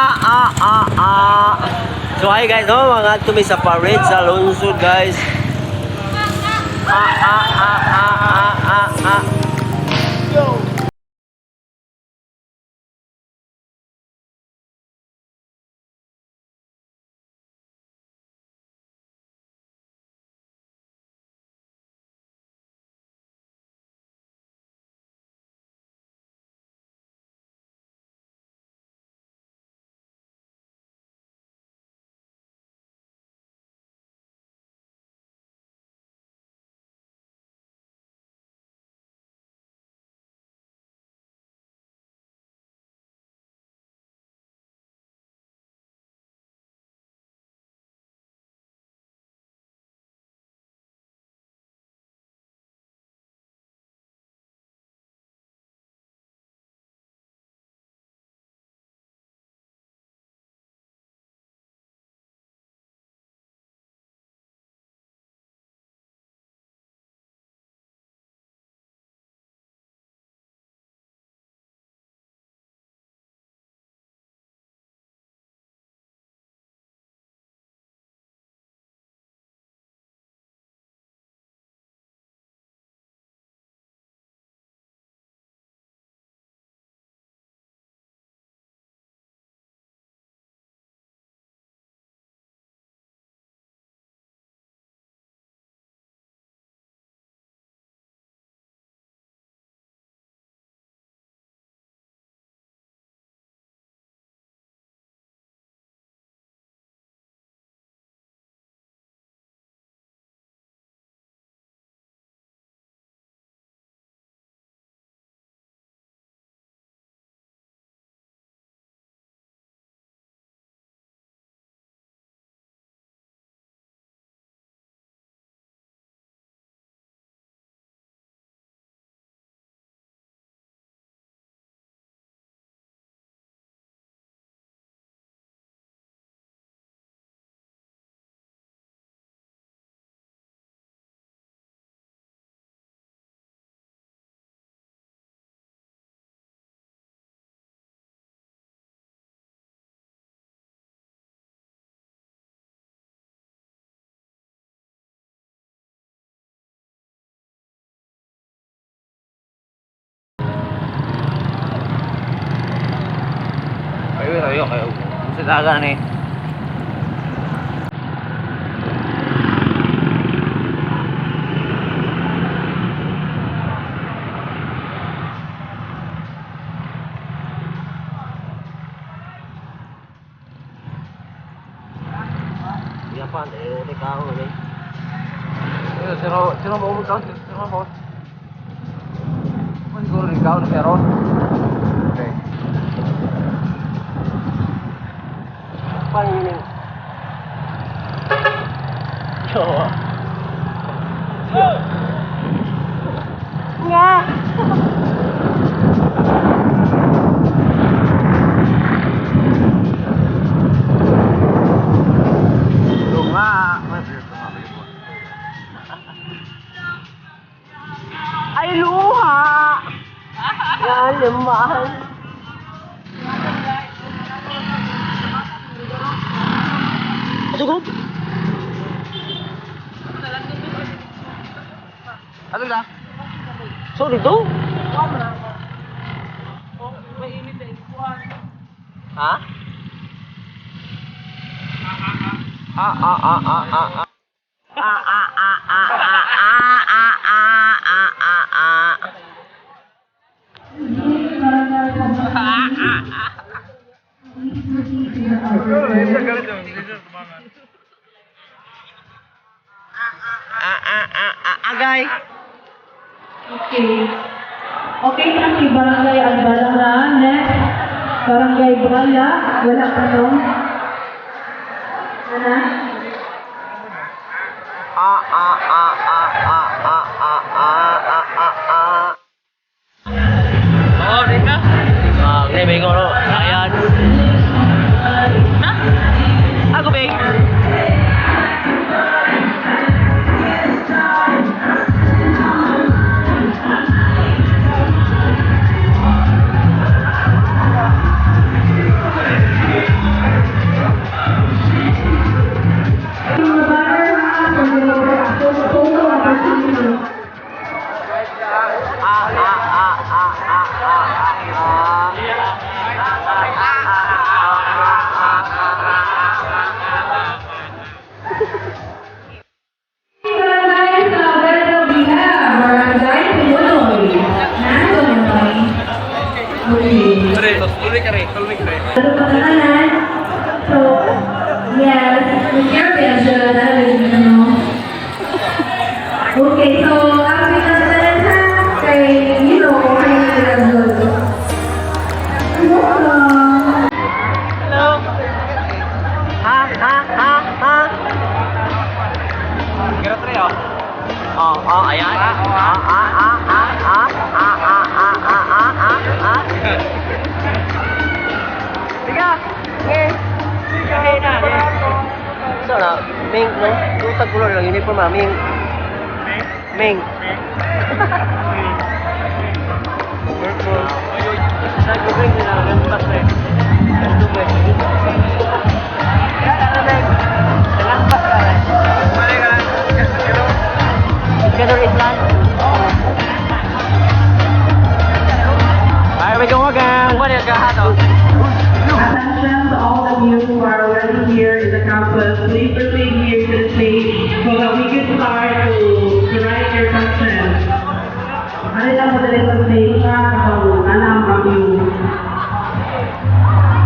Ah, ah, ah. So hi guys, no, mga mi sa parade sa lungsod, guys. Ah, ah, ah, ah, ah, ah, ah. Ayo, ayo, ayo. Sa dagan eh. Iya pa, eh, uli ka ako eh. Sino sino ba umutaw? Sino ba? Siguro ikaw na pero. Okay. Paano yun yung... Yo. Nga! Lunga. Ay, luha! Yan, Sugod! Ano na? Sorry, do? Ha? Ah, ah, ah, ah, ah, ah. Ah, ah, ah, ah, ah, ah, ah, ah, ah, ah, ah. Ah, ah, ah, ah, agay. Okay. Okay na si Barangay Albalara. Next, Barangay Bala. Wala pa to. Ana? Ah, ah, ah, ah, ah, ah, ah, ah, ah, ah, ah. Oo, di ka. Ah, okay, bingo, no? Ayan. Ako, Bing. Ano pa tanan? So, yes, we care siya dahil ano. Okay, so, ang pinagtanan ha, kay, kay Welcome. Hello. Ha ha ha ha. Pero tre oh. Oh, ayan. Ah ah ah ah ah ah ah ah ah ah ah ah. Tiga. Okay. Sige na. So na, ming no, tutag color lang uniform ah, ming. Ming. Purple. Sa green na lang pas pre. Lampas ka. Balik ka lang. Together Island. Here we go again. Balik ka ha to. Attention to all of you who are already here in the campus, please proceed here to the stage so that we can start to write your questions. Ano lang mo dali sa stage ha? Kapag alam ang view.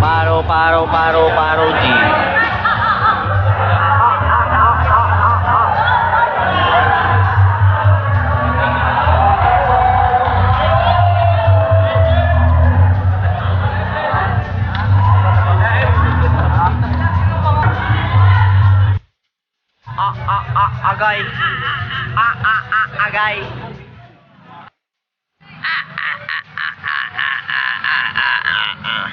Paro, paro, paro, paro, G. Ah, ah, ah, ah, ah, ah. Ah, ah, ah, agay. Ah, ah, ah, agay. Ah, ah, ah, ah, ah, ah, ah, ah, ah, ah.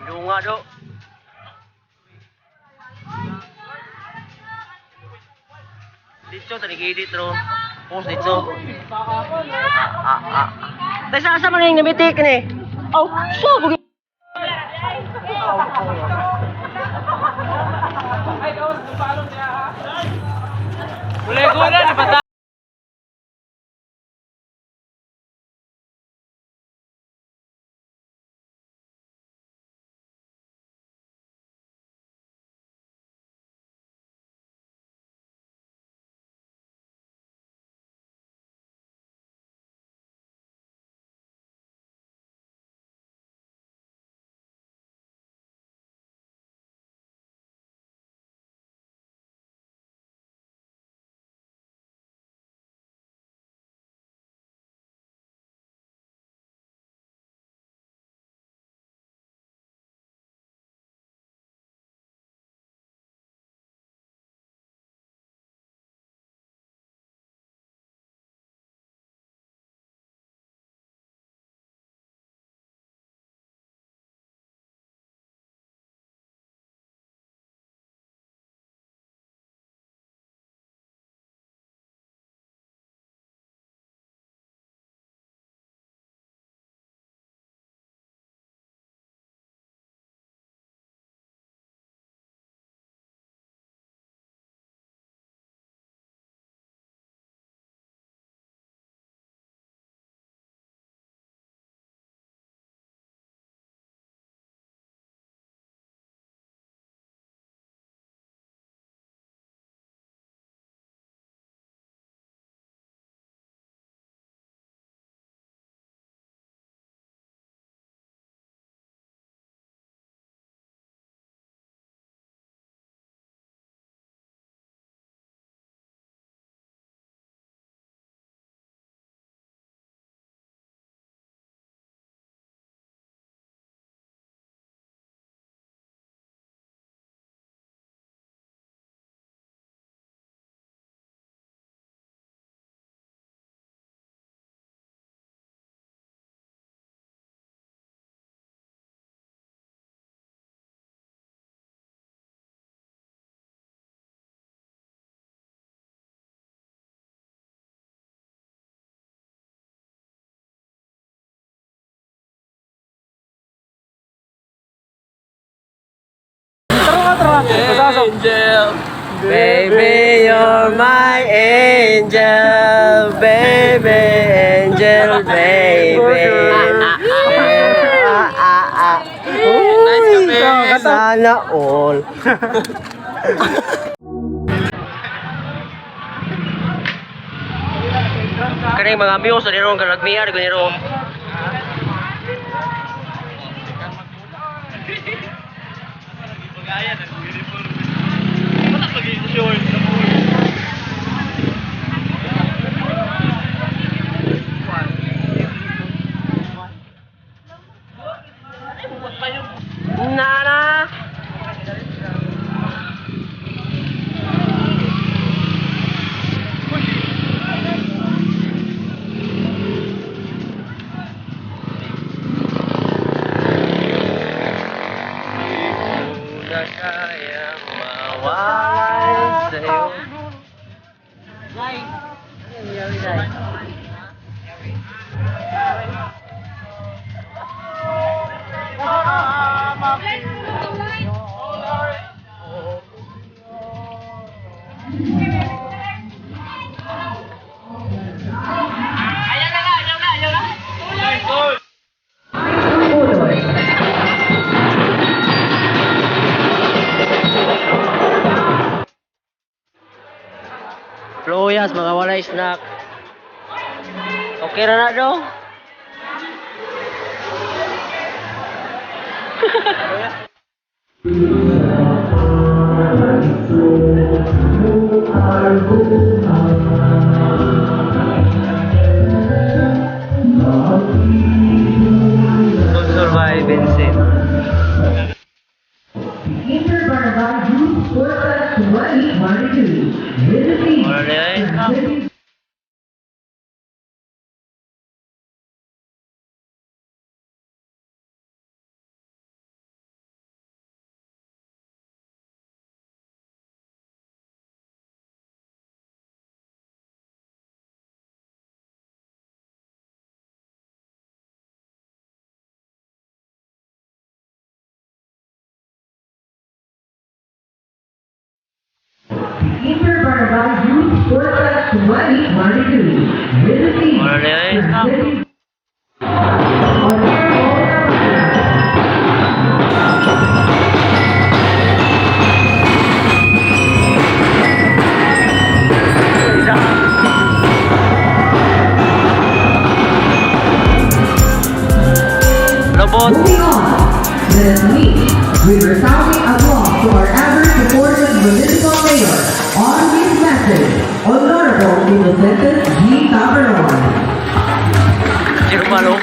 Lunga do. Dito taligid dito. Post dito. Ah ah. Dahil sa asa man yung namitik ni? Oh, so good. Ay, daw, palong niya ha. Gulay-gulay, di ba? Baby, you're my angel. Baby, angel, baby. Ah, ah, ah. Uy, sana all. Kaning mga amigos sa nirong kalagmiar ganiro. Nana. Na kayang mawalay sa'yo. Fluyas, mga walay snack. Okay ra na do. Sponsor by Vincent. Inter-Barangay Youth Sports Fest 2022. With the theme, Wala na eh. Inter-Barangay Youth Sports Fest 2022. With the theme, Wala na eh. Lobot. Moving on, let us meet with resounding applause to our ever-supportive municipal mayor on his message, Honorable Innocentes G. Taberon. Zero malo.